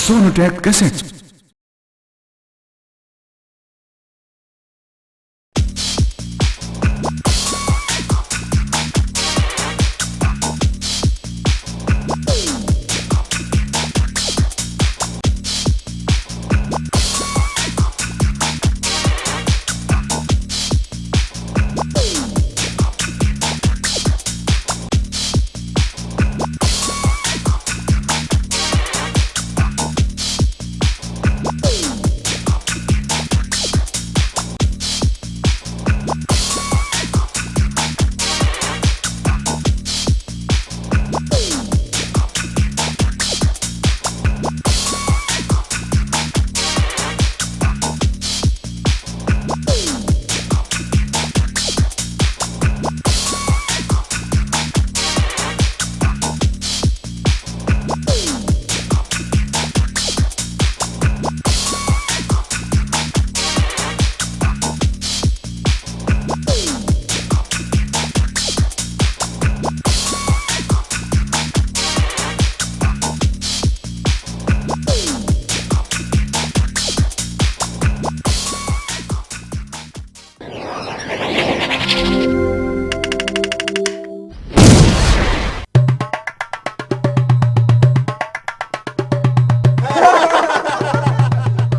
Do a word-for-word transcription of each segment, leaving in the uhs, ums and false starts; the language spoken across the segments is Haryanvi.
Sonotech Cassettes.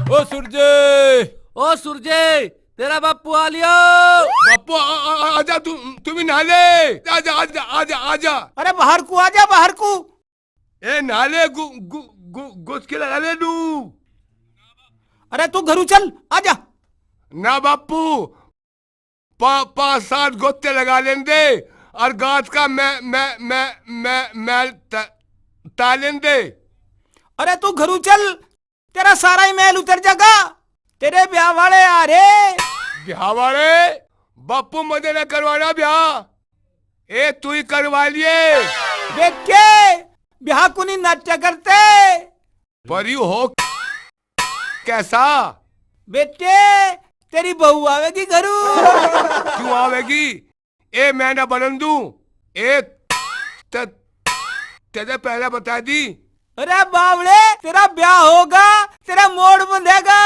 ओ सूरजे, ओ सूरजे, तेरा बापू आ लियो। बापू, आ, आ, आ, आजा तू, तू भी नहा ले। आजा, आजा, आजा, आजा। अरे बाहर को आजा, बाहर को। ए, नहा ले, गु-, गु-, गु-, गुस्की लगा ले नू। अरे तू घरू चल, आजा। ना बापू, पा-, पांच सात गोते लगा लेंदे और गात का मैं, मैं, मैं, मैं, मैल त-, ता लेंदे। अरे तू घरू चल, तेरा सारा ही मैल उतर जागा। तेरे ब्याह वाले आ रे। ब्याह वाले? बापू, मजे ना करवाना ब्याह, ए तू ही करवा लिए। बेटे, ब्याह को नहीं नाट्य करते। पर यू हो कैसा? बेटे, तेरी बहू आवेगी घरू। क्यों आवेगी? ए, मैं ना बनन दूं। ए, त-, तेरे पहले बता दी। अरे बावड़े, तेरा ब्याह होगा, तेरा मोड़ बंधेगा।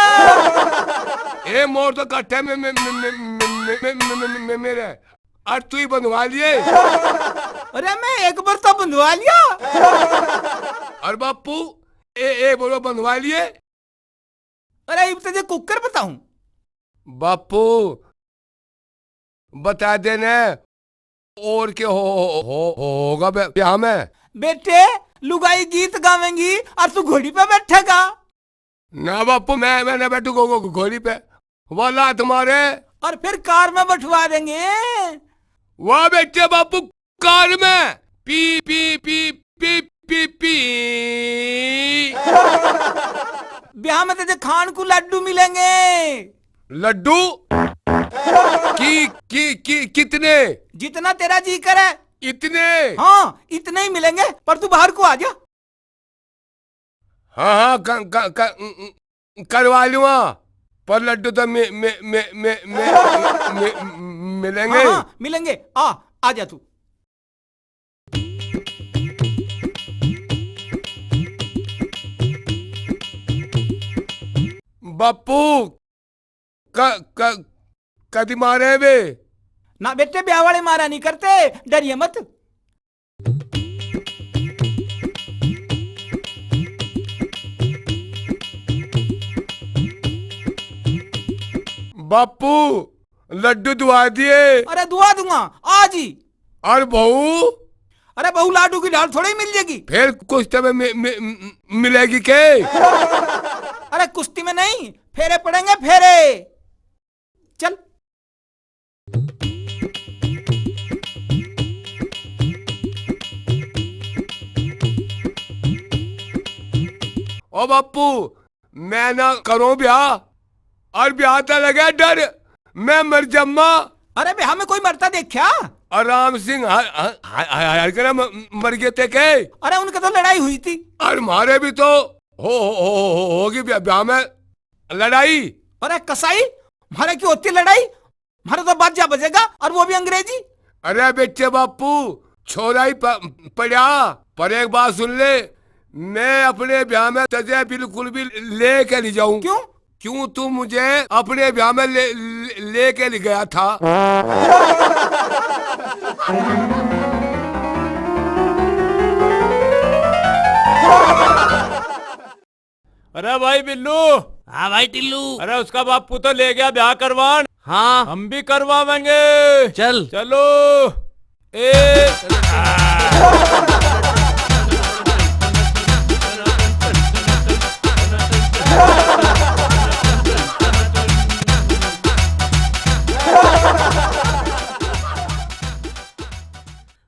ए, मोड़ तो कट्ठे में, में, में, में मेरे। और तू ही बंधवा लिए। अरे मैं एक बार तो बंधवा लिया। और बापू, ए, ए, बोलो बंधवा लिए। अरे इब तुझे कुकर बताऊं। बापू, बता देना, और के हो, हो, हो, होगा ब्या-, ब्याह में? बेटे, लुगाई गीत गावेंगी और तू घोड़ी पे बैठेगा। ना बापू, मैं, मैं ना बैठू घो-, घो-, घोड़ी पे। वाह लात मारे। और फिर कार में बैठवा देंगे। वाह बेटे बापू, कार में P, P, P, P, P, P. ब्याह में तुझे खान को लड्डू मिलेंगे। लड्डू? की, की, की, कितने? जितना तेरा जी करे। इतने? हाँ, इतने ही मिलेंगे, पर तू बाहर को आ जा। हाँ, हाँ, क-, क-, क-, करवा लूँगा, पर लड्डू तो मे-, मे-, मे-, मे-, मे-, मे-, मिलेंगे। हाँ, हाँ, मिलेंगे। आ, आ जा तू। बापू, क-, क-, कदी मारे बे? ना बेटे, ब्याह वाले मारा नहीं करते, डरिए मत। बापू, लड्डू दुआ दिए। अरे दुआ दूंगा, आज ही। और बहू? अरे बहू लाडू की ढाल थोड़ी मिल जाएगी। फिर कुश्ती में मि-, मि-, मि-, मिलेगी के? अरे कुश्ती में नहीं, फेरे पड़ेंगे, फेरे। चल। ओ बापू, मैं ना करूं ब्याह, और ब्याह तो लगे डर, मैं मर जम्मा। अरे ब्याह में कोई मरता देखा? और राम सिंह ह-, ह-, ह-, ह-, हर करे म-, मर गए थे के? अरे उनके तो लड़ाई हुई थी। और मारे भी तो हो, हो, हो, हो, होगी ब्याह, ब्याह में लड़ाई। अरे कसाई, म्हारे की होती लड़ाई? म्हारे तो बाजा बजेगा, और वो भी अंग्रेजी। अरे बेटे बापू, छोरा ही प-, पड़ा, पर एक बात सुन ले, मैं अपने ब्याह में तुझे बिल्कुल भी लेके नहीं जाऊं। क्यों? क्यों तू मुझे अपने ब्याह में ले, ले, लेके नहीं गया था? अरे भाई बिल्लू। हाँ भाई टिल्लू। अरे उसका बापू तो ले गया ब्याह करवान। हाँ। हम भी करवावेंगे। चल। चलो। ए।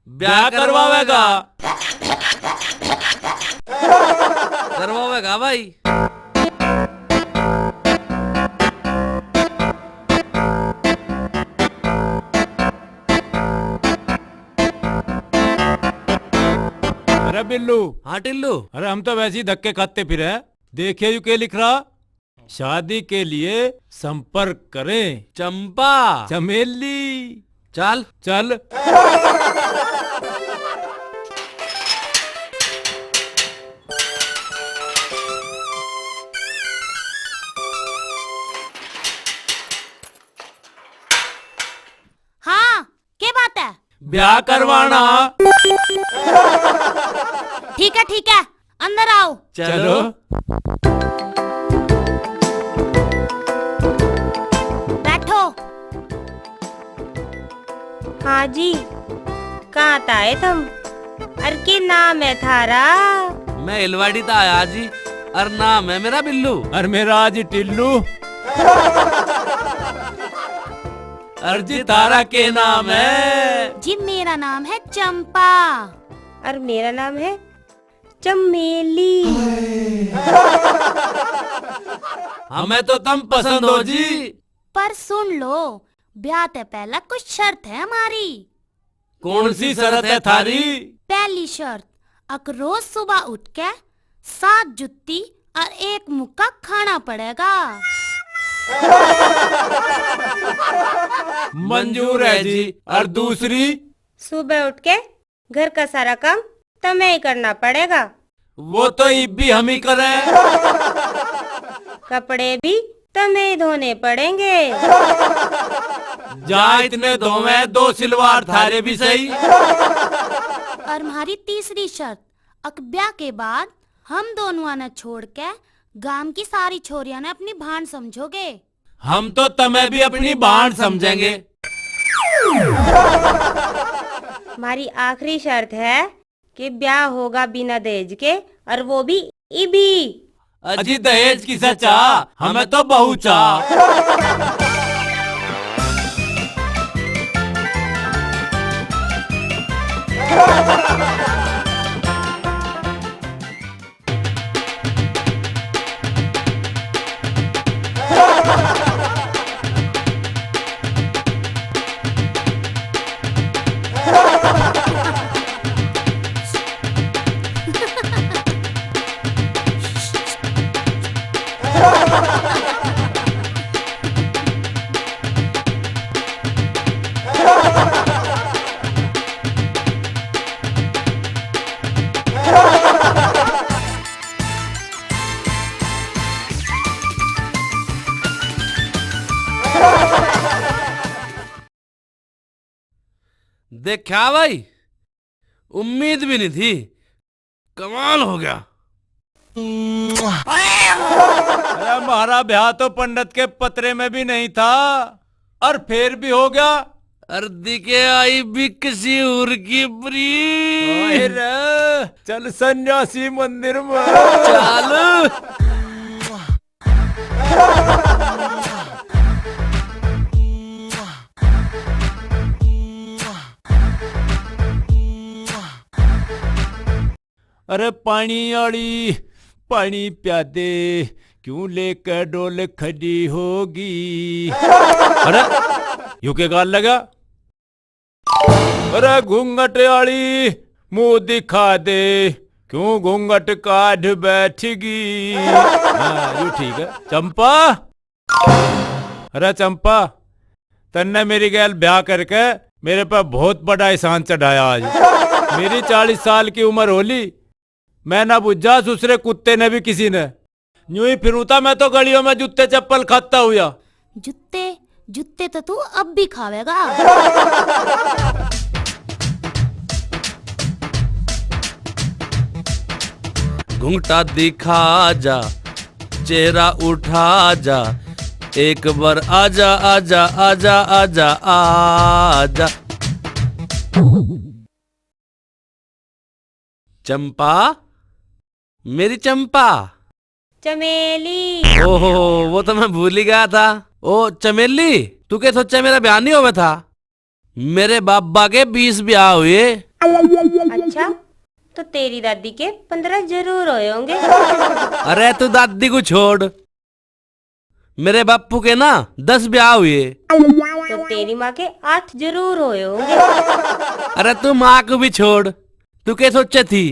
ब्याह करवावेगा। करवावेगा भाई। अरे बिल्लू। हाँ टिल्लू। अरे हम तो वैसे ही धक्के खाते फिरे हैं। देखिए यू के लिख रहा। शादी के लिए संपर्क करें। चंपा। चमेली। चल। चल। हाँ, के बात है? ब्याह करवाना। ठीक है, ठीक है, अंदर आओ। चलो। बैठो। हाँ जी, कहाँ ता आए तुम? अर के नाम है थारा? मैं हिलवाड़ी ता आया जी, अर नाम है मेरा बिल्लू। अर मेरा जी टिल्लू। अर जी थारा के नाम है? जी मेरा नाम है चंपा। अर मेरा नाम है चमेली। हमें तो तुम पसंद हो जी। पर सुन लो, ब्याह ते पहला कुछ शर्त है हमारी। कौन सी शर्त है थारी? पहली शर्त, अक रोज सुबह उठ के सात जुत्ती और एक मुक्का खाना पड़ेगा। मंजूर है जी। और दूसरी? सुबह उठ के घर का सारा काम तमे ही करना पड़ेगा। वो तो इब भी हम ही करें। कपड़े भी तमे ही धोने पड़ेंगे। जा इतने धोवे, दो सिलवार थारे भी सही। और हमारी तीसरी शर्त, अक ब्याह के बाद हम दोनुआ ने छोड़ के गांव की सारी छोरियां ने अपनी भाण समझोगे। हम तो तमे भी अपनी भाण समझेंगे। हमारी आखिरी शर्त है कि ब्याह होगा बिना दहेज के, और वो भी इबी। अजी दहेज किसे चाह, हमें तो बहू चाह। देखा भाई, उम्मीद भी नहीं थी, कमाल हो गया। अरे, म्हारा ब्याह तो पंडित के पतरे में भी नहीं था, और फिर भी हो गया। और दिखे आई भी किसी और की प्रीत। ओए रे, चल सन्यासी मंदिर में। चल। अरे पानी आली, पानी प्या दे, क्यों लेकर डोल खड़ी होगी। अरे, यू के गाल लगा? अरे घूंघट आली, मुंह दिखा दे, क्यों घूंघट काढ़ बैठगी। हाँ, यू ठीक है। चंपा, अरे चंपा, तन्ने मेरी गैल ब्याह करके मेरे पे बहुत बड़ा एहसान चढ़ाया आज। मेरी चालीस साल की उम्र होली, मैं ना बुझा सुसरे कुत्ते ने भी किसी ने। न्यू ही फिरूं था मैं तो गलियों में जूते चप्पल खाता हुआ। जूते, जूते तो तू अब भी खावेगा। घुंघटा दिखा जा, चेहरा उठा जा, एक बार आजा, आजा, आजा, आजा, आजा। चंपा, मेरी चंपा। चमेली। ओहो, वो तो मैं भूल ही गया था। ओ चमेली, तू के सोचा मेरा ब्याह नहीं होवे था? मेरे बाबा के बीस ब्याह हुए। अच्छा, तो तेरी दादी के पन्द्रह जरूर होए होंगे। अरे तू दादी को छोड़, मेरे बापू के ना दस ब्याह हुए। तो तेरी माँ के आठ जरूर होए होंगे। अरे तू माँ को भी छोड़, तू के सोचे थी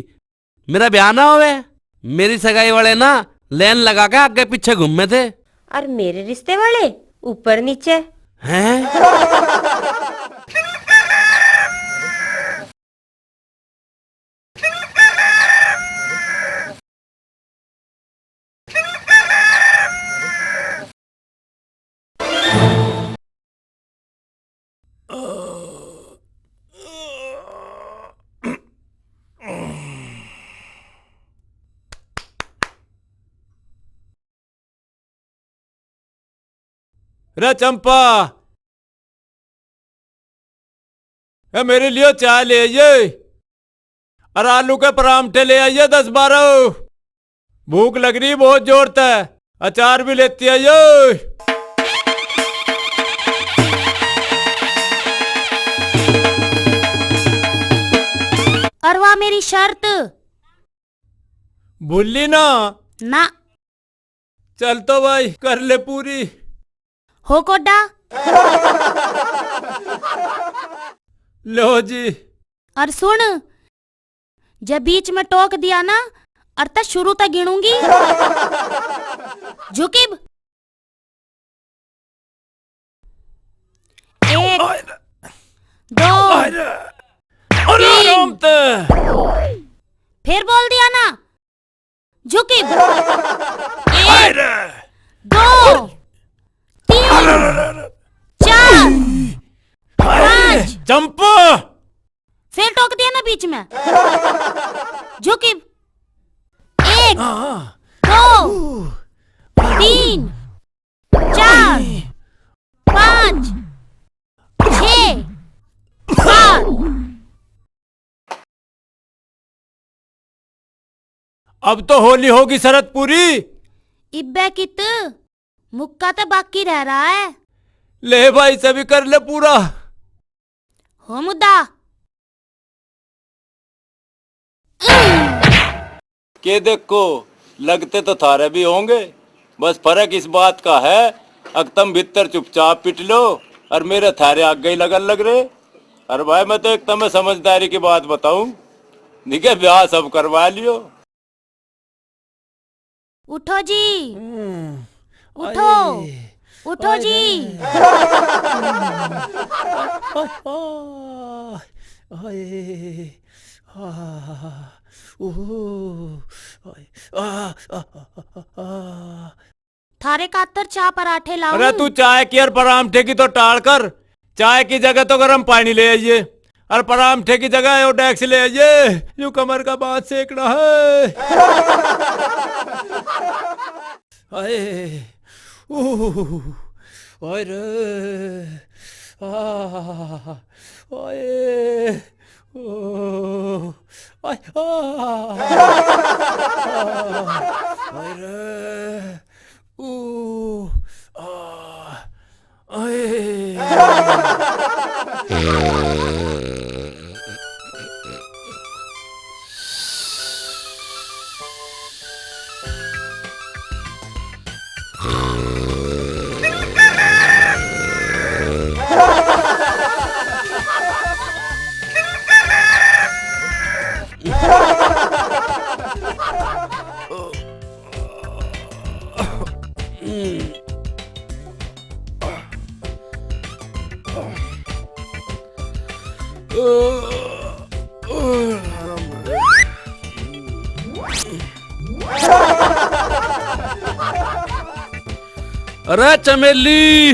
मेरा ब्याह ना होवे? मेरी सगाई वाले ना लाइन लगा के आगे पीछे घूमे थे। और मेरे रिश्ते वाले ऊपर नीचे। हैं? रे चंपा, ए मेरे लिए चाय ले आइए और आलू के परांठे ले आइए दस बारह। भूख लग रही बहुत जोर तै, अचार भी लेती आइए। और वाह मेरी शर्त। भूली ना? ना। चल तो भाई, कर ले पूरी। हो कोडा। लो जी। और सुन, जब बीच में टोक दिया ना, और तब शुरू तक गिनूंगी। झुकिब। एक, दो, अरे, अरे, तीन। आराम ते। फिर बोल दिया ना, झुकी। एक, अरे। दो, तीन, अरे, अरे, अरे। चार, अरे, पाँच। चंपा। फिर टोक दिया ना बीच में। झुकी। एक, हाँ। दो, तीन, चार, पाँच, छः, सात। अब तो होली होगी शरत पूरी। इब्बे कित मुक्का तो बाकी रह रहा है। ले भाई, सभी कर ले पूरा। हो मुद्दा। के देखो, लगते तो थारे भी होंगे, बस फर्क इस बात का है, अक तम भीतर चुपचाप पिट लो और मेरे थारे आगे ही लगन लग रहे। अरे भाई, मैं तो एक तमे समझदारी की बात बताऊं, निके ब्याह सब करवा लियो। उठो जी, हम्म, उठो, आए, उठो आए जी। रे। आए, आए, आए, आ, ओह, आए, आ, आ, आ, आ। थारे खातर चाय पराठे लाऊं? अरे तू चाय की और परांठे की तो टाल कर, चाय की जगह तो गर्म पानी ले आइए और परांठे की जगह एयोडेक्स ले आइए। यूं कमर का बांध सेकना है। हाय, ओह, हाय रे, आ, हाय, ओ, हाय, आ, हाय रे। ऊ, आ, आए। अरे चमेली,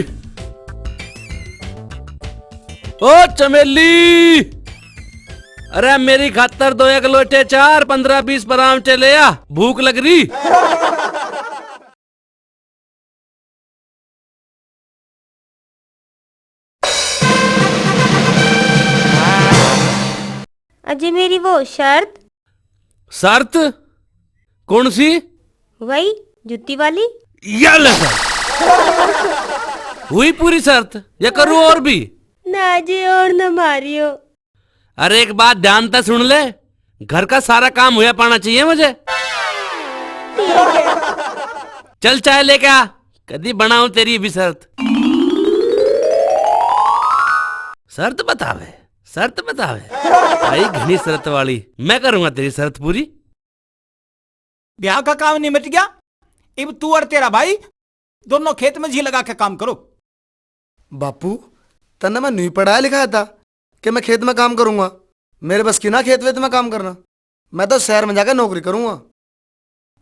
ओ चमेली, अरे मेरी खातर दो एक लोटे चार, पन्द्रह बीस परांठे ले आ, भूख लग रही। अजय, मेरी वो शर्त। शर्त? कौन सी? वही, जूती वाली। या ले शर्त। हुई पूरी शर्त, या करूँ और भी? ना जी, और ना मारियो। अरे, एक बात ध्यान तै सुन ले, घर का सारा काम हुआ पाना चाहिए मुझे। ठीक है। चल, चाय लेके आ, कदी बनाऊं तेरी भी शर्त। शर्त बतावे, शर्त बतावे। आई घनी शर्त वाली, मैं करूंगा तेरी शर्त पूरी। ब्याह का काम निमट गया, इब तू और तेरा भाई दोनों खेत में जी लगा के काम करो। बापू, तन्ने मैं न्यू पढ़ाया लिखाया था कि मैं खेत में काम करूंगा। मेरे बस की ना खेत वेत में काम करना। मैं तो शहर में जाकर नौकरी करूंगा।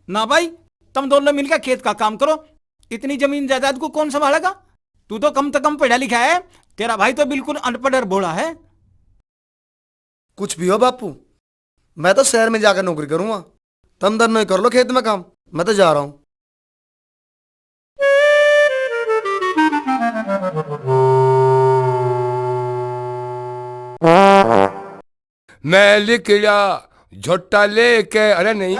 ना भाई, तुम दोनों मिलकर खेत का काम करो। इतनी जमीन जायदाद को कौन संभालेगा? तू तो कम से कम पढ़ा लिखा है, तेरा भाई तो बिल्कुल अनपढ़ और भोला है। कुछ भी हो बापू, मैं तो शहर में जाकर नौकरी करूंगा। तुम दोनों ही कर लो खेत में काम, मैं तो जा रहा हूँ। मैं लिकड़ा झोटा लेके, अरे नहीं,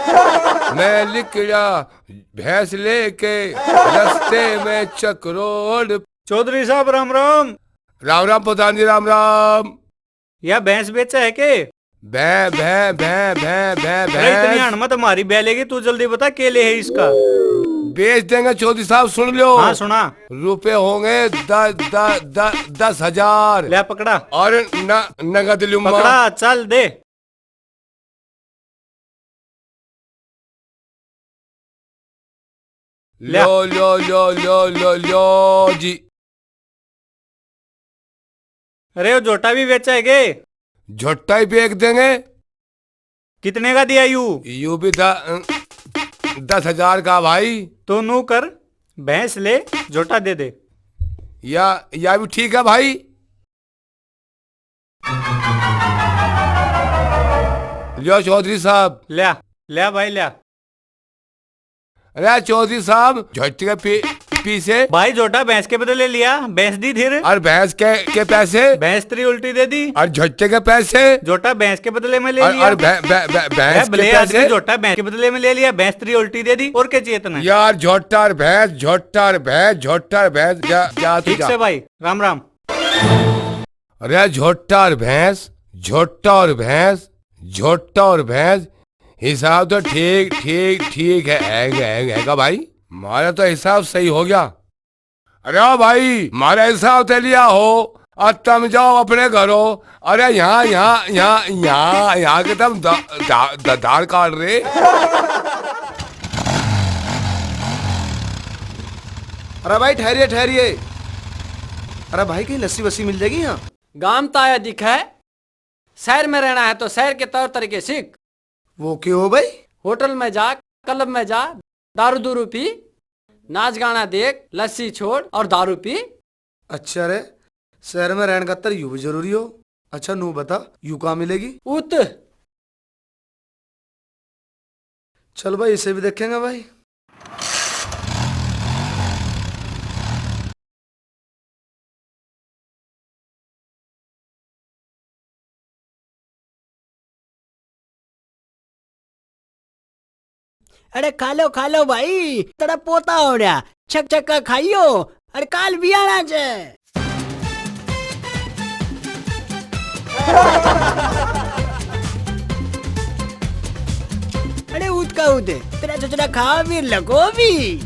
मैं लिकड़ा भैंस लेके, रास्ते में चकरोड़। चौधरी साहब, राम राम। राम राम प्रधान जी, राम राम। या भैंस बेचा है के? भैं, भैं, भैं, भैं, भैं, अरे, इतनी भैंस। हाण मत मारी बैलेगी, तू जल्दी बता के ले है इसका? बेच देंगे चौधरी साहब, सुन लो। हाँ, सुना। रुपए होंगे द-, द-, द-, दस हजार। ले पकड़ा। और न-, नगद लूंगा। पकड़ा, चल दे। ल्या। लो, लो, लो, लो, लो, लो जी। अरे, वो झोटा भी बेचा है के? झोटा ही बेच देंगे। कितने का दिया यू? यू भी द-, दस हजार का भाई। तो नू कर, भैंस ले, झोटा दे दे। या, या भी ठीक है भाई। लियो चौधरी साहब। ल्या, ल्या भाई, ल्या। अरे चौधरी साहब, झोटे के पी-, पीछे। भाई, झोटा भैंस के बदले लिया, भैंस दी फिर। और भैंस के, के पैसे? भैंस तेरी उल्टी दे दी। और झोटे के पैसे? झोटा भैंस के बदले में ले और, लिया। और भै-, भै-, भै-, भैंस अरे भले के आदमी, पैसे? झोटा भैंस के बदले में ले लिया, भैंस तेरी उल्टी दे दी, और क्या चाहिए तन्ने? यार, झोटा और भैंस, झोटा और भैंस, झोटा और भैंस, जा, जा तू ठीक जा। से भाई, राम राम। अरे झोटा और भैंस, झोटा और भैंस, झोटा और भैंस, हिसाब तो ठीक, ठीक, ठीक है, है, है, है का भाई? हमारा तो हिसाब सही हो गया। अरे ओ भाई, हमारा हिसाब तो लिया हो, और तुम जाओ अपने घरों। अरे यहाँ, यहाँ, यहाँ, यहाँ, यहाँ के तुम दा-, दा-, दा-, दाढ़ काट रहे। अरे भाई, ठहरिए, ठहरिए। अरे भाई, कहीं लस्सी वस्सी मिल जाएगी यहाँ? गाम तो आया दिखा है, शहर में रहना है तो शहर के तौर तरीके सीख। वो क्यों हो भाई? होटल में जा, क्लब में जा, दारू दूरू पी, नाच गाना देख, लस्सी छोड़ और दारू पी। अच्छा रे, शहर में रहने खातर यू भी जरूरी हो? अच्छा नू बता, यू कहाँ मिलेगी? उत। चल भाई, इसे भी देखेंगे भाई। अरे खा लो, खा लो भाई, तेरा पोता हो रहा, छक छक का खाइयो। अरे काल बियाणा जे। अरे ऊद का ऊद, तेरा चचरा खा भी लगो भी।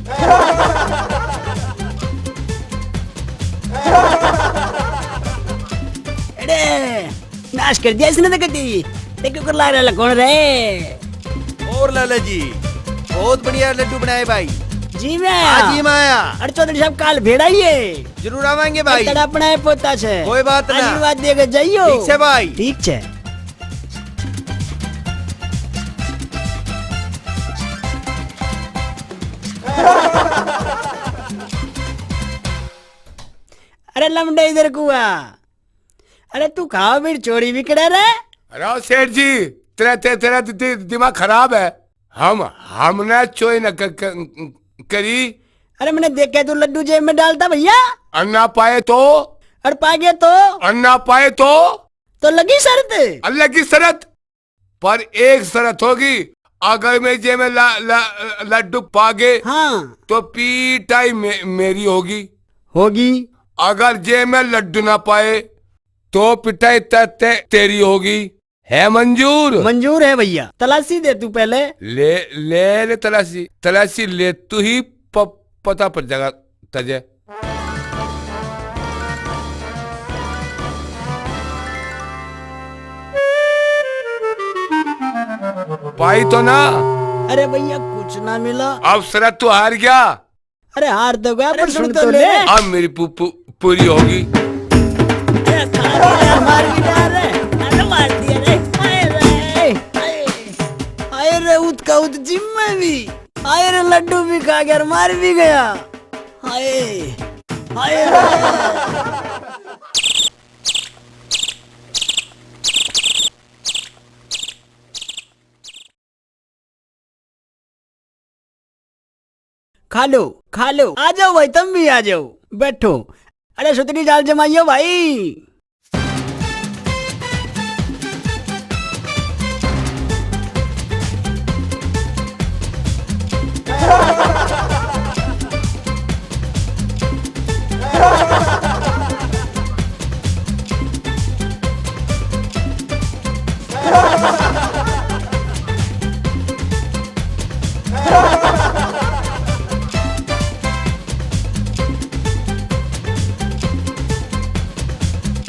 अरे नाश कर दिया इसने तो कती। देख क्यूकर लाग रहा कौन रे? और लाला जी, बहुत बढ़िया लड्डू बनाए भाई। जी मैं हाँ आया। जी मैं आया। अरे चौधरी साहब काल भेड़ आइए। जरूर आवांगे भाई। तड़ा अपना है पोता से। कोई बात ना। आशीर्वाद देके जाइयो। ठीक से भाई। ठीक से। अरे लमडे इधर कुआ, अरे तू खाओ बीड़ चोरी भी करे रे। अरे ओ सेठ जी, तेरा, तेरा, तेरा दि-, दि-, दिमाग खराब है। हम, हमने चोरी न क-, क-, करी। अरे मैंने देखे तू लड्डू जेब में डालता भैया। और ना पाए तो? और पा गए तो? और ना पाए तो? तो लगी शर्त? और लगी शर्त, पर एक शर्त होगी, अगर मैं जेब में ला-, ला-, लड्डू पा गए, हाँ। तो पिटाई मे-, मेरी होगी। होगी। अगर जेब में लड्डू ना पाए, तो पिटाई ते-, ते-, तेरी होगी। है मंजूर? मंजूर है भैया। तलाशी दे तू पहले। ले, ले, ले तलाशी। तलाशी ले तू ही प-, पता पड़ जाएगा तजे। पाई तो ना? अरे भैया, कुछ ना मिला। अब शर्त तू हार गया। अरे हार तो गया, अरे पर सुन सुन तो तो ले। ले। अब मेरी पू-, पू-, पूरी होगी। अरे खा लिया, मार भी दिया रे। अरे मार दिया रे। हाय रे। हाय। हाय रे, उत का उत जिम में भी। हाय रे, लड्डू भी खा गया और मार भी गया। हाय। हाय रे। खा लो, खा लो, आ जाओ भाई, तुम भी आ जाओ, बैठो। अरे सुतरी जाल जमाइयो भाई।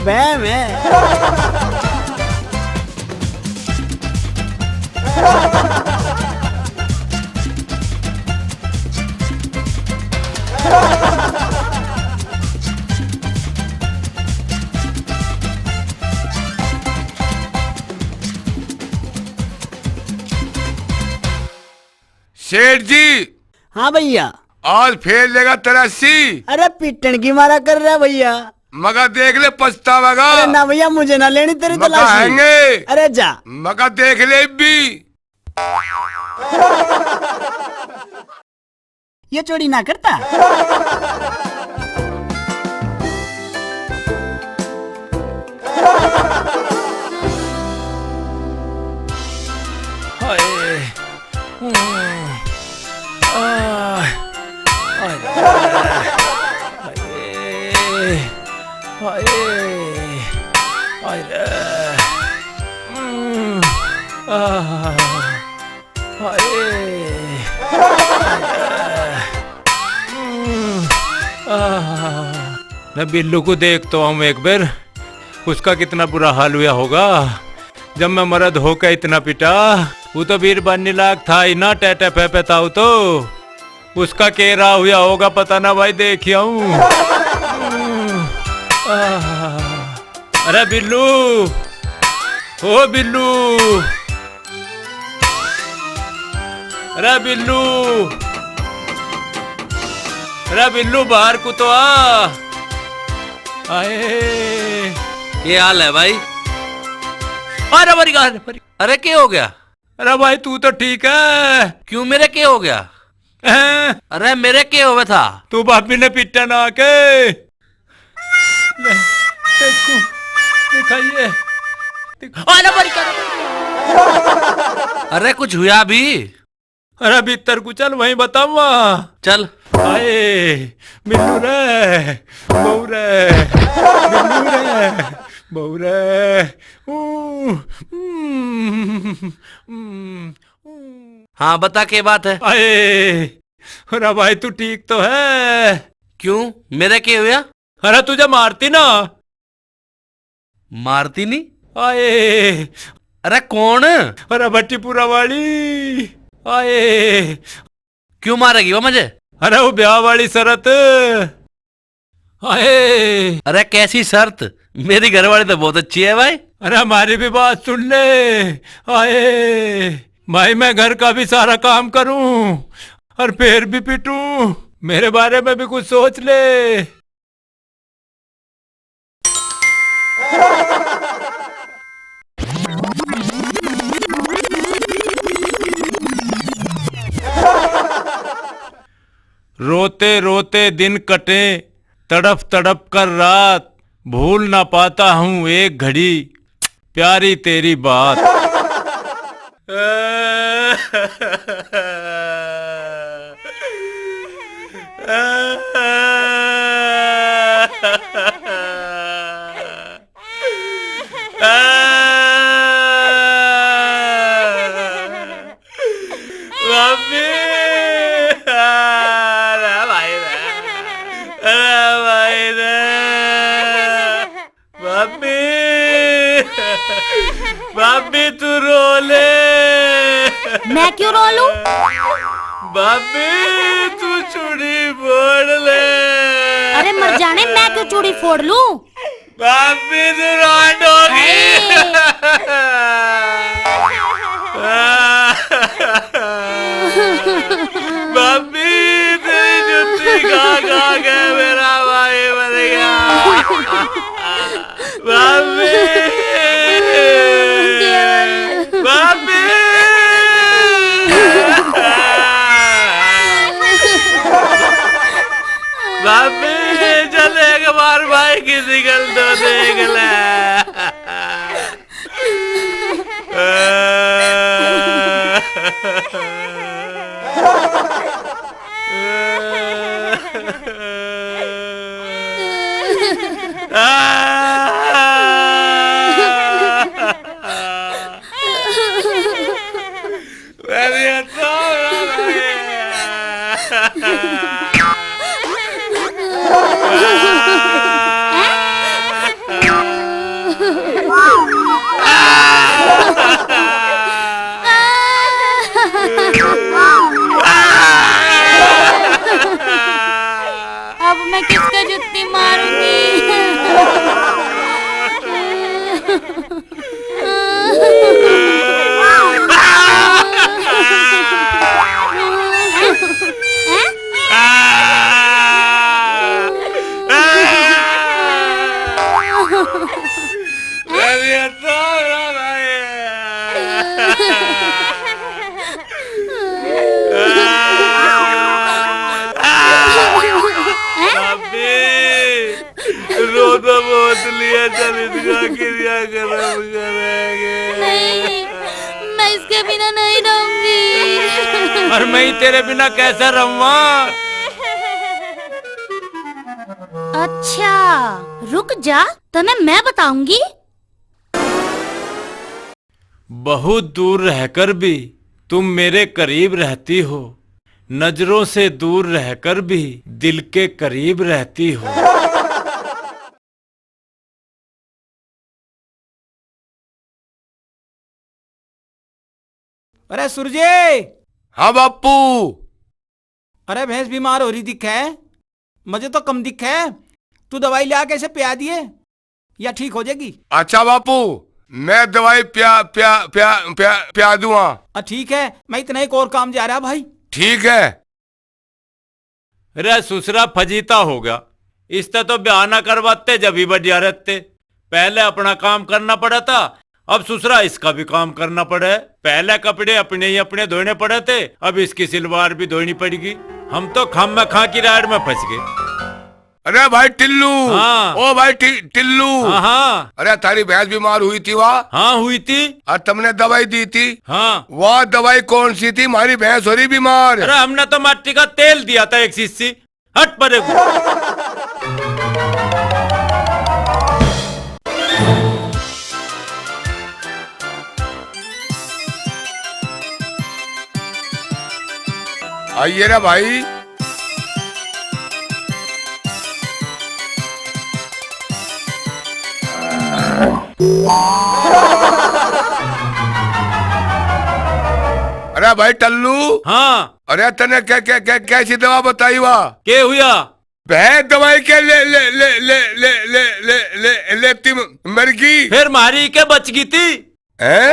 बहम है। सेठ जी। हाँ भैया। आज फेर लेगा तलाशी। अरे पीटन की मारा कर रहा भैया। मगा देख ले पछतावेगा। अरे ना भैया, मुझे ना लेनी तेरी मगा तलाशी। हैंगे। अरे जा। मगा देख ले भी। ये चोरी ना करता। हाय। हम्म। आह। हाय। हाय। हाय। हाय रे। हम्म। आह। हाय। मैं बिल्लू को देख तो आऊं एक बार, उसका कितना बुरा हाल हुआ होगा। जब मैं मर्द होकर इतना पिटा, वो तो बीरबानी लाग था ही ना, टै टै पै पै था वो तो। उसका के रहा हुआ होगा, पता ना भाई, देख ही आऊं। अरे बिल्लू, ओ बिल्लू, अरे बिल्लू, अरे बिल्लू, बाहर को तो आ। आए। के हाल है भाई? अरे मरी गा, अरे मरी। अरे के हो गया? अरे भाई तू तो ठीक है? क्यों, मेरे के हो गया? हैं? अरे मेरे के होवे था? तू भाभी ने पीटा ना के। ले, देखो, दिखाइए। दिख-, आ, ना, मर गया। अरे, कुछ हुआ भी? अरे, भीतर को चल, वहीं बताऊंगा। चल। हाय, बिल्लू रे, बहू रे, बिल्लू रे, बहू रे। ऊ, हम्म, हम्म, हम्म। हाँ, बता, के बात है? आए, अरे भाई, तू ठीक तो है? क्यों, मेरा के हुआ? अरे, तुझे मारती ना। मारती नहीं? आए। अरे, कौन? अरे, भट्टीपुरा वाली। आए। क्यों मारेगी वो मुझे? अरे, वो ब्याह वाली शरत। हाय। अरे कैसी शर्त? मेरी घरवाली तो बहुत अच्छी है भाई। अरे हमारी भी बात सुन ले। हाय। भाई मैं घर का भी सारा काम करूं और फिर भी पीटूं? मेरे बारे में भी कुछ सोच ले। रोते रोते दिन कटे, तड़प तड़प कर रात, भूल ना पाता हूँ एक घड़ी प्यारी तेरी बात। भाभी, अरे भाई रे, अरे भाई रे, भाभी, भाभी तू रो ले। मैं क्यों रो लूं? भाभी तू चूड़ी फोड़ ले। अरे मर जाने, मैं क्यों चूड़ी फोड़ लूं? भाभी तू रांड होगी। हाय। भाभी तेरी जुत्ती खा खा के मेरा भाई मर गया। भाभी, भाभी। भाभी, चल एक बार भाई की शिक्ल तो देख ले। अरे तो अब मैं किसको जुत्ती मारूंगी? अरे तो भाई। भाभी, रो तो बहुत लिया, चल इनका क्रियाकर्म करेंगे। नहीं, मैं इसके बिना नहीं रहूंगी। और मैं ही तेरे बिना कैसे रहूंगा? अच्छा, रुक जा, तने मैं बताऊंगी। बहुत दूर रहकर भी तुम मेरे करीब रहती हो, नजरों से दूर रहकर भी दिल के करीब रहती हो। अरे सूरजे। हाँ बापू। अरे भैंस बीमार हो रही दिखे, मुझे तो कम दिखे, तू दवाई ले आके इसे पिया दिए, या ठीक हो जाएगी। अच्छा बापू, मैं दवाई प्या प्या प्या प्या प्या दूंगा। आ, ठीक है, मैं इतना एक और काम जा रहा भाई। ठीक है। रे सुसरा फजीता होगा, इसतै तो ब्याह ना करवाते जब ही बढ़िया रहते। पहले अपना काम करना पड़ा था, अब सुसरा इसका भी काम करना पड़े। पहले कपड़े अपने ही अपने धोने पड़े थे, अब इसकी सिलवार भी धोनी पड़ेगी। हम तो खाम में खां की राड में फंस गए। अरे भाई टिल्लू। हाँ। ओ भाई टि-, टिल्लू। हाँ, हाँ। अरे थारी भैंस बीमार हुई थी वा? हाँ, हुई थी। और तुमने दवाई दी थी? हाँ। वह दवाई कौन सी थी? हमारी भैंस हो रही बीमार। अरे हमने तो माटी का तेल दिया था एक शीशी। हट परे। आइए रे भाई। अरे भाई टल्लू। हाँ। अरे तने क्या, क्या, क्या, कैसी दवा बताई वा? के हुआ? बे दवाई के ले, ले, ले, ले, ले, ले, लेती मर गई। फिर मारी के बच गई थी। हैं?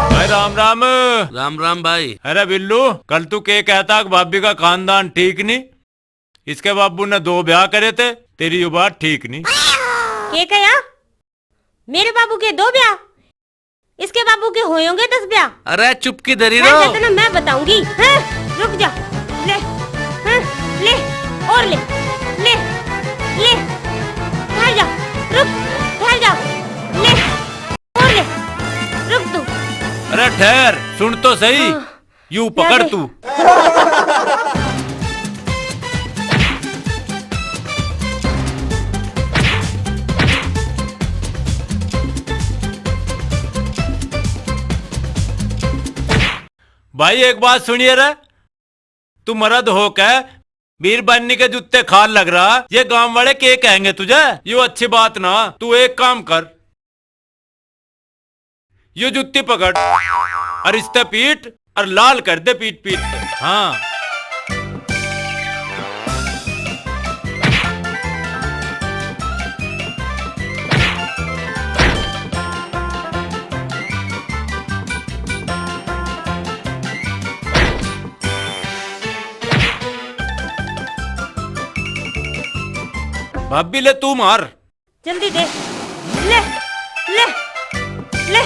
भाई राम राम। राम राम भाई। अरे बिल्लू, कल तू के कहता कि भाभी का खानदान ठीक नहीं, इसके बाबू ने दो ब्याह करे थे, तेरी यो बात ठीक नहीं। के कहा? मेरे बाबू के दो ब्याह? इसके बाबू के होंगे दस ब्याह। अरे चुप की दरी रो। इतना मैं बताऊंगी। हैं? रुक जा। ले। हैं? ले। और ले। ले। ले। ठहर जा। रुक। ठहर जा। ले। और ले। रुक तू। अरे ठहर, सुन तो सही। हाँ। यू पकड़ तू। भाई, एक बात सुनिए रे, तू मर्द होके बीरबानी के जूते खान लग रहा, ये गांव वाले के कहेंगे तुझे? यो अच्छी बात ना। तू एक काम कर, यो जूती पकड़ और इसते पीट और लाल कर दे पीट पीट के। हाँ। भाभी ले तू मार। जल्दी दे। ले, ले, ले।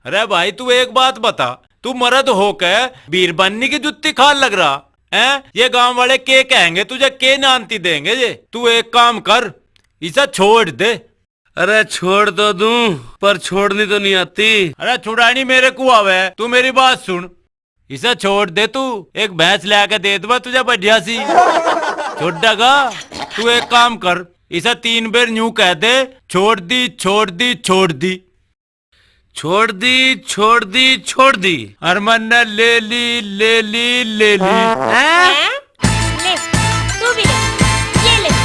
अरे भाई, तू एक बात बता, तू मर्द होके बीरबानी की जुत्ती खान लग रहा है? ये गांव वाले के कहेंगे तुझे, के नानती देंगे ये? तू एक काम कर, इसे छोड़ दे। अरे छोड़ तो दूं, पर छोड़नी तो नहीं आती। अरे छुड़ानी मेरे को आवे, तू मेरी बात सुन। इसे छोड़ दे तू, एक भैंस ल्याके दे दूंगा तुझे बढ़िया सी। छोड़ देगा? तू एक काम कर, इसे तीन बेर न्यू कह दे, छोड़ दी, छोड़ दी, छोड़ दी। छोड़ दी, छोड़ दी, छोड़ दी। अरे मन्ने ले ली, ले ली, ले ली। हैं? हैं? ले, तू भी ले, ये ले।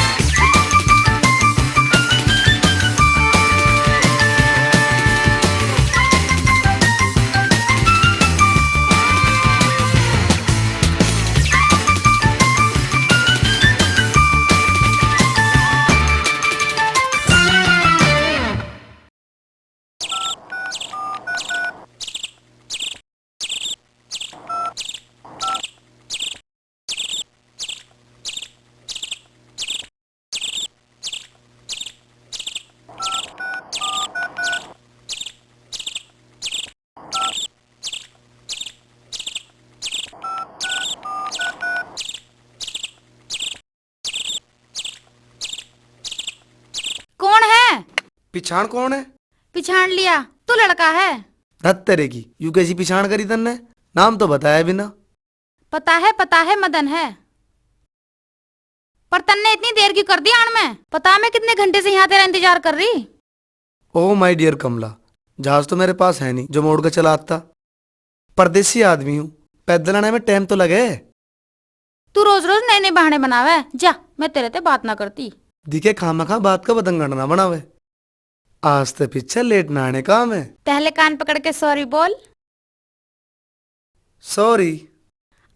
कौन है? पिछाण कौन है? पिछाण लिया, तू लड़का है। धत तेरे की, यू कैसी पिछाण करी तन्ने? नाम तो बताया भी ना। पता है, पता है, मदन है। पर तन्ने इतनी देर क्यों कर दी आण में? पता मैं कितने घंटे से यहाँ तेरा इंतजार कर रही। Oh my dear कमला, जहाज तो मेरे पास है नहीं जो मैं उड़ के चला आता। परदेसी आदमी हूँ, पैदल आने में टाइम तो लगे। तू रोज रोज नए नए बहाने बनावे। जा, मैं तेरे ते बात ना करती। दिखे खामखा बात का बतंगड़ ना बनावे। आज ते पीछे लेट ना आने का हमें। पहले कान पकड़ के सॉरी बोल। सॉरी।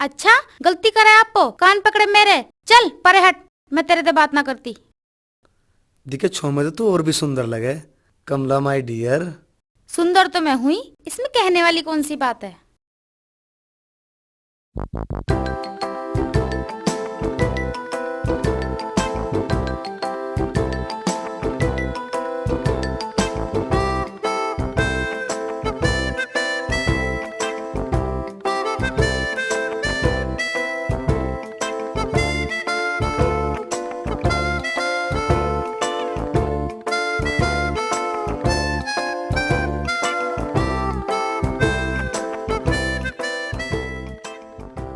अच्छा, गलती करे आपो, कान पकड़े मेरे। चल परे हट, मैं तेरे ते बात ना करती। दिखे छो में तो तू और भी सुंदर लगे, कमला my dear। सुंदर तो मैं हुई, इसमें कहने वाली कौन सी बात है?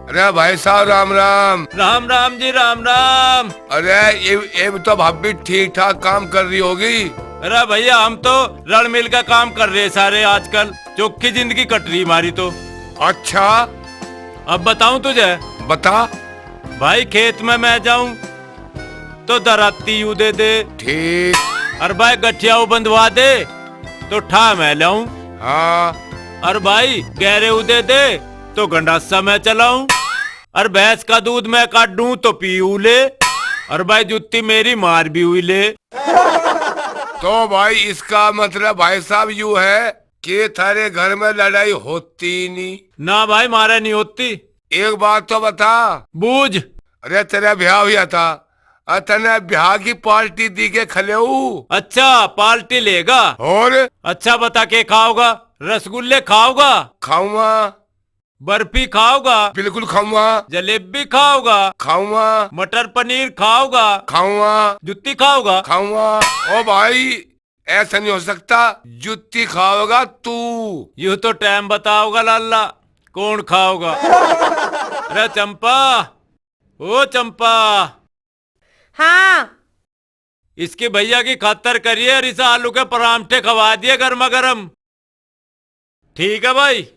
अरे भाई साहब, राम राम। राम राम जी, राम राम। अरे, ये, ये तो भाभी ठीक ठाक काम कर रही होगी। अरे भैया, हम तो रल मिल का काम कर रहे सारे आजकल, चोखी जिंदगी कट रही हमारी तो। अच्छा। अब बताऊं तुझे? बता। भाई, खेत में मैं जाऊं तो दराती यू दे दे। ठीक। और भाई, गठिया वो बंधवा दे तो ठा मैं लाऊं। हाँ। और भाई, गहरे ऊ दे दे तो गंडासा मैं चलाऊं। और भैंस का दूध मैं काढूं तो पी ऊ ले। और भाई, जूती मेरी मार भी हुई ले। तो भाई, इसका मतलब भाई साहब यू है कि थारे घर में लड़ाई होती ही नहीं? ना भाई, मारे नहीं होती। एक बात तो बता। बूझ। अरे, तेरा ब्याह हुआ था, अरे तने ब्याह की पार्टी दी के खलेऊ? अच्छा, पार्टी लेगा? और? अच्छा, बता के खाओगा? रसगुल्ले खाओगा? खाऊंगा। बर्फी खाओगा? बिल्कुल खाऊंगा। जलेबी खाओगा? खाऊंगा। मटर पनीर खाओगा? खाऊंगा। जुत्ती खाओगा? खाऊंगा। ओ भाई, ऐसा नहीं हो सकता, जुत्ती खाओगा तू। यू तो टाइम बताओगा लाला, कौन खाओगा। अरे चंपा, ओ चंपा। हाँ। इसके भैया की खातर करिए और इसे आलू के परांठे खवा दिए गर्मा गर्म। ठीक है भाई।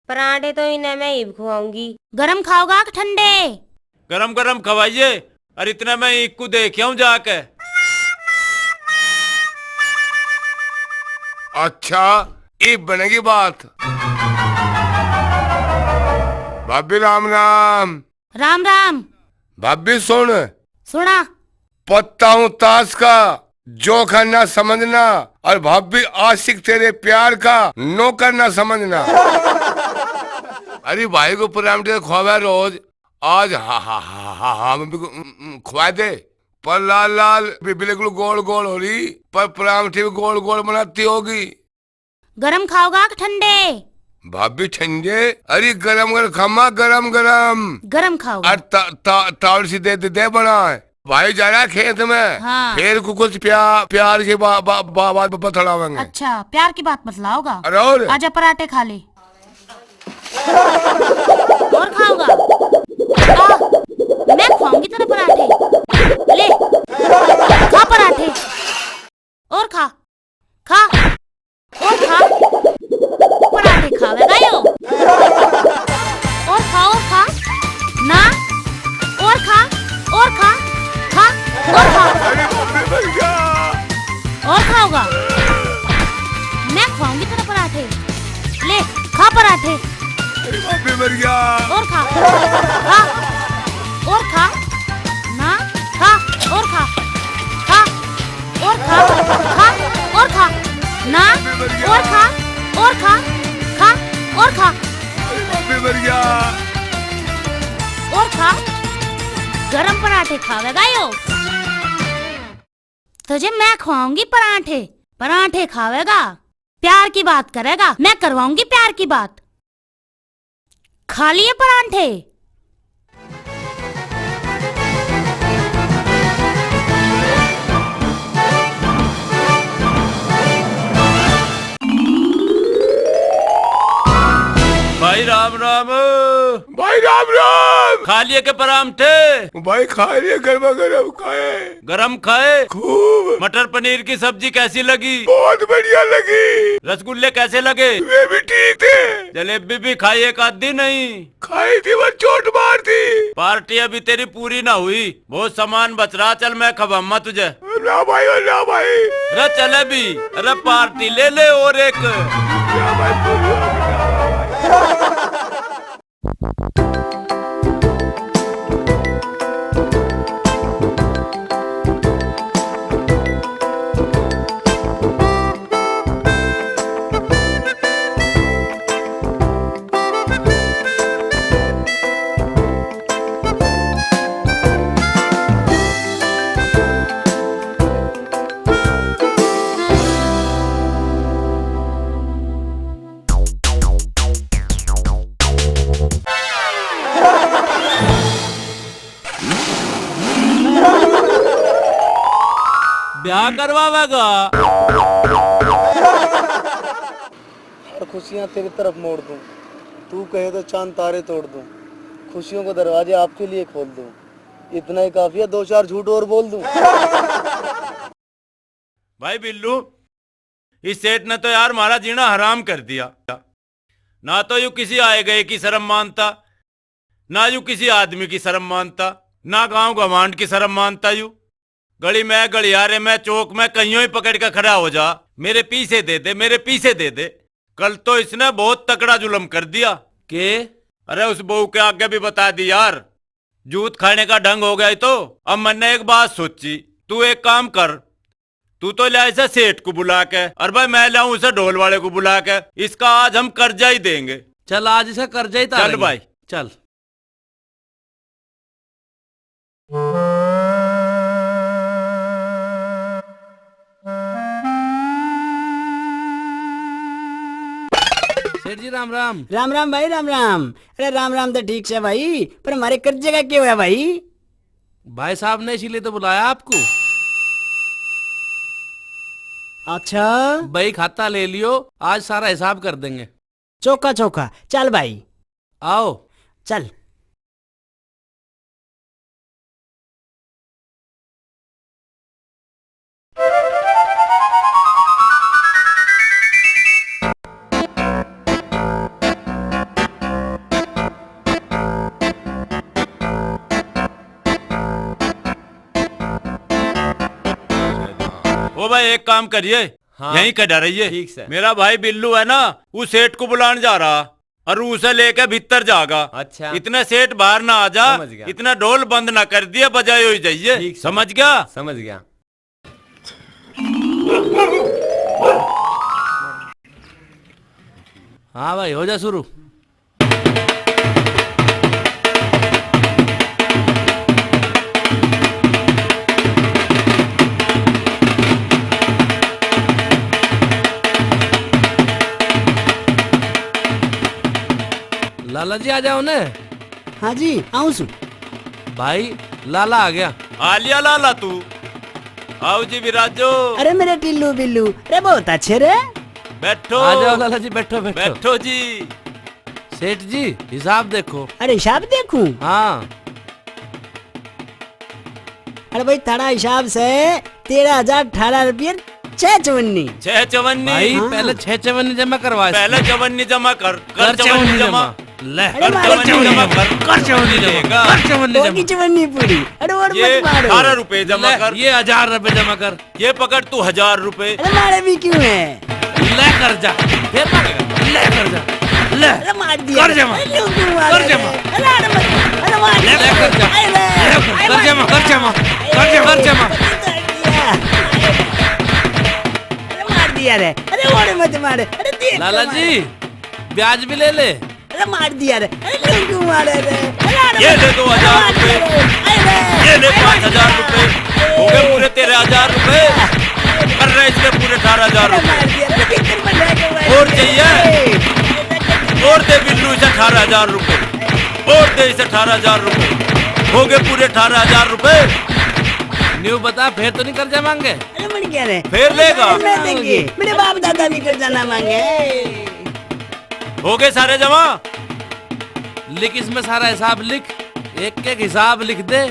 परांठे तो इन्हें मैं ही खुआऊंगी। गरम खाओगा कि ठंडे? गरम गरम खवाइए, और इतना मैं इक्कू देख आऊं जाके। अच्छा, ये बनेगी बात। भाभी राम राम। राम राम। भाभी सुन। सुना। पत्ता हूँ ताश का, जोखा ना समझना, और भाभी आशिक तेरे प्यार का, नौकर ना समझना। अरे भाई को परांठे खुआवे रोज, आज हा हा हा हा हा मम्मी को, उम, उम, खुआ दे। पर लाल लाल भी बिल्कुल गोल गोल हो रही, पर परांठे भी गोल गोल बनाती होगी। गरम खाओगा कि ठंडे? भाभी ठंडे? अरे गरम गरम खामा, गरम गरम। गरम खाओगा। और ता, ता, तावड़ सी दे, दे, दे बना। भाई जा रहा खेत में। हाँ। फिर कु-, कुछ प्या-, प्यार की बा-, बा-, बा-, बात बतलावेंगे। अच्छा, प्यार की बात बतलाओगा? अरे और? आजा पराठे खा ले। और खाओगा? आ, मैं खुआऊंगी तेरे पराठे। ले, खा पराठे। और खा, खा, और खा। पराठे खावेगा यो। और खा, और खा। ना, और खा, और खा, खा, और खा। अरे बाप रे, मर गया। और खाओगा? मैं खुआऊंगी तेरे पराठे। ले, खा पराठे। अरे बाप रे, मर गया। और खा, खा, और खा। ना, खा, और खा, खा। और खा, खा, और खा। ना, और खा, और खा, खा, और खा। अरे बाप रे, मर गया। और खा। गरम पराठे खावेगा यो। तुझे मैं खवाऊंगी परांठे, परांठे खावेगा, प्यार की बात करेगा, मैं करवाऊंगी प्यार की बात। खा लिए परांठे? भाई राम राम। भाई राम राम। खा लिए के परांठे? भाई खा लिए, गर्मा गर्म खाए। गरम खाए? खूब। मटर पनीर की सब्जी कैसी लगी? बहुत बढ़िया लगी। रसगुल्ले कैसे लगे? वे भी ठीक थे। जलेबी भी खाई एक आधी नहीं? खाई थी, बस चोट मार दी। पार्टी अभी तेरी पूरी ना हुई, बहुत सामान बच रहा, चल मैं खवामा तुझे। ना भाई, ओ ना भाई। अरे चले भी, अरे पार्टी ले ले और एक। ना भाई, पूरी हो गई, ना भाई। ब्याह करवावेगा। हर खुशियां तेरी तरफ मोड़ दूं, तू कहे तो चांद तारे तोड़ दूं, खुशियों के दरवाजे आपके लिए खोल दूं। इतना ही काफी है, दो चार झूठ और बोल दूं। भाई बिल्लू, इस सेठ ने तो यार म्हारा जीना हराम कर दिया। ना तो यू किसी आए गए की शर्म मानता, ना यू किसी आदमी की शर्म मानता, ना गांव गवांड की शर्म मानता यू। गली में, गलियारे में, चौक में कहीं ही पकड़ के खड़ा हो जा, मेरे पीछे दे दे, मेरे पीछे दे दे। कल तो इसने बहुत तकड़ा जुल्म कर दिया। के? अरे उस बहू के आगे भी बता दी यार, जूत खाने का ढंग हो गया ही तो। अब मैंने एक बात सोची, तू एक काम कर, तू तो ले इसे सेठ को बुला के, और भाई मैं लाऊं इसे ढोल वाले को बुला के। इसका आज हम कर्जा ही देंगे। चल, आज इसे कर्जा ही चल तारेंगे। भाई। चल। सेठ जी, राम राम। राम राम भाई, राम राम। अरे राम राम तो ठीक से भाई, पर हमारे कर्जे का क्या होया भाई? भाई साहब ने इसीलिए तो बुलाया आपको। अच्छा। भाई खाता ले लियो, आज सारा हिसाब कर देंगे। चोखा चोखा, चल भाई। आओ। चल। ओ भाई, एक काम करिए, हाँ। यहीं खड़ा रहिए। ठीक से। मेरा भाई बिल्लू है ना, वो सेठ को बुलाने जा रहा, और उसे लेके भीतर जागा। अच्छा। इतने सेठ बाहर ना आ जा, समझ गया। इतना ढोल बंद ना कर दिए, बजाए ही जाइए। ठीक से। समझ गया? समझ गया। हाँ भाई, हो जा शुरू। लाला जी, आ जाओ ने। हाँ जी, आऊं सु। भाई, लाला आ गया। आ लिया लाला तू। आओ जी विराजो। अरे मेरे टिल्लू बिल्लू, अरे बहुत अच्छे रे। बैठो। आ जाओ लाला जी, बैठो, बैठो। बैठो जी। सेठ जी, हिसाब देखो। अरे हिसाब देखूं? हाँ। अरे भाई, थारा हिसाब से तेरह हजार अठारह रुपये छह चवन्नी। छह चवन्नी। भाई, हाँ। पहले छह चवन्नी जमा करवा इसकी। पहले चवन्नी जमा कर, कर कर चवन्नी चवन्नी जमा। जमा। ले, अरे कर मारे चवन्नी जमा कर। कर चवन्नी जमा। देगा। कर चवन्नी होगी जमा। चवन्नी पूरी। अरे और ये मत मारो। अठारह रुपए जमा ले, कर। ये हजार रुपए जमा कर। ये पकड़ तू हजार रुपए। अरे मारे भी क्यों है? ले कर जा। फिर मारेगा। ले कर जा। ले। अरे मार दिया। कर जमा। अरे क्यों, क्यों मार कर रहे जमा। हैं? अरे, अरे मत, अरे मार ले, दिया। ले कर जा। अरे, ले कर, अरे कर मार जमा, दिया। कर जमा। कर जमा, कर जमा। अरे मार दिया। अरे मार दिया रे। अरे और मत मार। अरे देख लाला तो मार। जी, ब्याज भी ले ले। अरे मार दिया रे। अरे क्यों, क्यों मारे रे? अरे, अरे ये मत, ले दो हजार अरे मार रुपए। दिया रे। अरे, ये ले अरे पाँच हजार मार रुपए। दिया। हो गए पूरे तेरह हजार रुपए। कर रहे इसके पूरे अठारह हजार अरे रुपए। मार दिया रे, कितने में ले गए भाई? और चाहिए? अरे, और दे बिल्लू इसे अठारह हजार रुपए। और दे इसे अठारह हजार रुपए। हो गए पूरे अठारह हजार रुपए। न्यू बता, फिर तो नहीं कर्जा मांगे? अरे मर गया रे। फिर लेगा। अरे मैं देंगे। मेरे बाप दादा भी कर्जा ना मांगे। हो गए सारे जमा। लिख इसमें सारा हिसाब लिख, एक एक हिसाब लिख दे।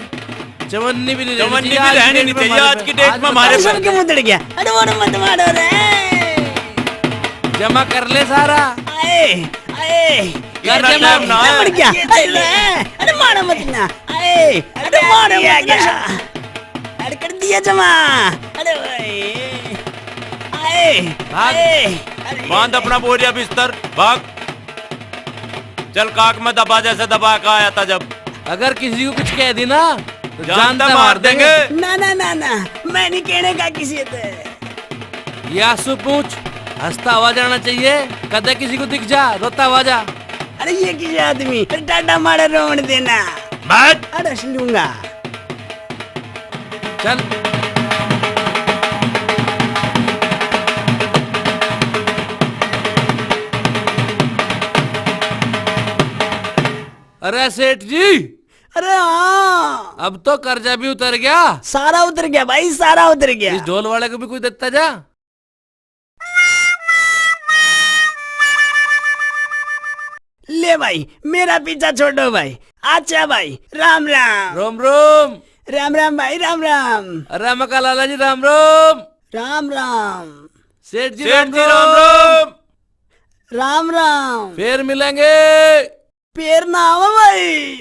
चवन्नी भी नहीं रहनी चवन्नी चाहिए भी आज रहनी नहीं चाहिए आज की डेट में हमारे पास। सबके मुंह उधड़ गया। अरे वो मत मारो रे। जमा कर ले सारा। आए, आए। कर इतना जमा। टाइम ना है। अरे मर गया। अरे, अरे मारो मत ना। आए, अरे मारो मत ना। अरे कर दिया जमा। अरे भाई। आए, भाग। आए, अरे। बांध अपना बोरिया बिस्तर, भाग। चल काख में दबा जैसे दबा के आया था जब। अगर किसी को कुछ कह दी ना, तो जानता जानता मार मार देंगे। देंगे। ना, ना, ना, ना, मैं नहीं कहने का किसी से। ये आंसू पूछ, हंसता हुआ जाना चाहिए, कदे किसी को दिख जा, रोता हुआ जा। अरे ये किसी आदमी, अरे टाटा मारे रोवण देना। बैठ। अरे हंस लूंगा। चल। अरे सेठ जी। अरे हाँ। अब तो कर्जा भी उतर गया। सारा उतर गया भाई, सारा उतर गया। इस ढोल वाले को भी कुछ देता जा। ले भाई, मेरा पीछा छोड़ो भाई। अच्छा भाई, राम राम। रोम रोम। राम राम भाई, राम राम। अरे मका लाला जी, राम रोम। राम राम। सेठ जी, सेठ राम जी, राम राम। राम राम। फिर मिलेंगे। फिर ना आवा भाई।